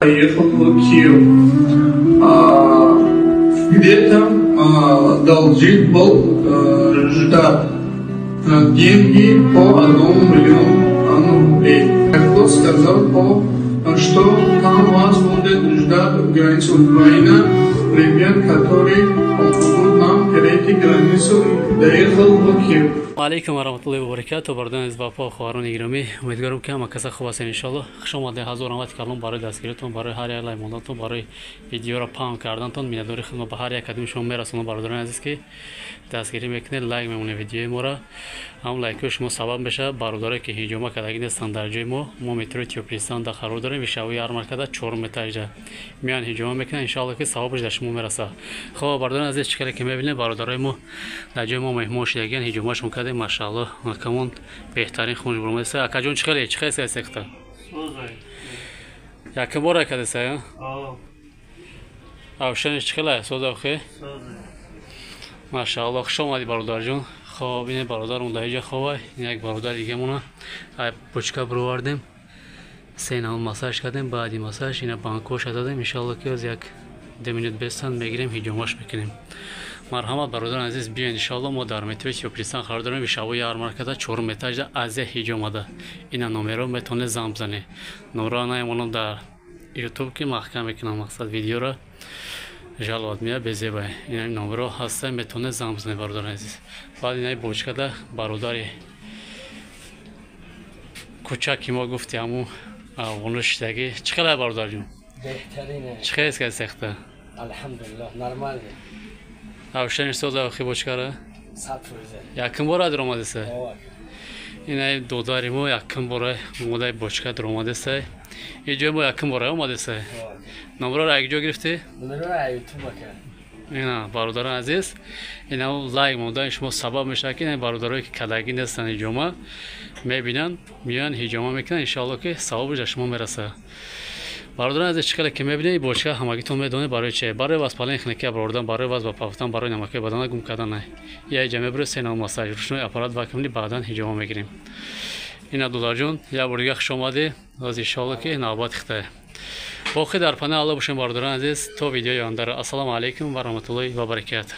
Поехал в Киев. Где-то должен был ждать деньги по 1 миллиону рублей. Кто сказал, что там вас будет ждать в границе Украины ребят, которые помогут нам перейти границу, доехал в Киев. Алейкум ва раҳматуллоҳи ва баракату, бародарони азиз ва апа, хоҳарони гиромӣ, умедворам, ки ҳама каса хуб ҳастед, иншоалло. Хуш омадед, ҳазор раҳмати калом барои дастгиритон, барои ҳар як лайк мондантон, барои видеоро паҳн кардантон. Миннатдори худро ба ҳар як кадоми шумо мерасонам, бародарони азиз, ки дастгирӣ мекунед, лайк мемонед видеои моро. Ҳам лайкҳои шумо сабаб мешавад бародарое, ки ҳиҷома кардагӣ нестанд дар ҷои мо. Мо метрои Тёплый Станда қарор дорем, вишавои ярмаркада, чорум этажда меоян, ҳиҷома мекунанд, иншоалло, ки савобаш дар шумо мерасад. Хоб, бародарони азиз, чӣ кале ки мебинед, бародарои мо дар ҷои мо меҳмон шудагиян, ҳиҷомашон кардем, машаалло, акамон беҳтарин хунж буромадеса. Акаҷон, чӣ хеле, чӣ хел сехта? Якум бора кардеса? Авшаниш чӣ хела соза? Охе, машаалло, хуш омадӣ, бародарҷон. Хоб, ин бародармон дар иҷа хобай, ин як бародари дигамона ай почка бировардем, се навъ массаж кардем, баъди массаж ина банкоша дадем. Иншоалло, ки оз як 2 минут бестан мегирем, ҳиҷомаш мекунем. Марҳамат, бародари азиз, биёед, иншоалло. Мо дар метрои Тёплый Стан қарор дорем, вишавои ярмаркада, чорум этажда, Азия ҳиҷомада. Ина номеро, метавонед занг бизанед. Номеро наемонам дар Ютуб, ки маҳкам мекунам, мақсад, видеоро жаловать меяд, безебай. Ина номеро ҳаста, метавонед занг бизанед, бародари азиз. Баъд инаи бочкада бародари кӯчаки мо, гуфти, ҳамун афғоно шидагӣ. Чӣ хела, бародарҷон? Чӣ хел ка сехта? Алҳамдулиллоҳ, нормально. Авшани соза, охи, бочкара якум бора даромадеса? Инаи додари мо якум бора модаи бочка даромадеса. Ин ҷои мо якум бора омадеса. Номроро як ҷо гирифтӣ? Ина, бародарони азиз, ина лайк мондани шумо сабаб мешавад, ки ина бародарое, ки кадагӣ нестанд ҳиҷома, мебинанд, меоянд, ҳиҷома мекунанд, иншоалло, ки савобаш дар шумо мерасад. Бародарони азиз, чӣ хеле ки мебинед, бочка ҳамагитон медонед барои чи: барои воспаление, хунукия баровардан, барои вазн ба пафтан, барои намакои бадана гум кардан. Я ҷа мебуред, се нав массаж, ручной аппарат вакуумный, баъдан ҳиҷома мегирем. Ина, додарҷон, як бор дига хуш омадӣ. Оз, иншоалло, ки навбат хитае. Боқӣ дар панаи Алло бошем, бародарони азиз, то видеои ояндаро. Ассалому алайкум ва раҳматуллоҳи ва баракату.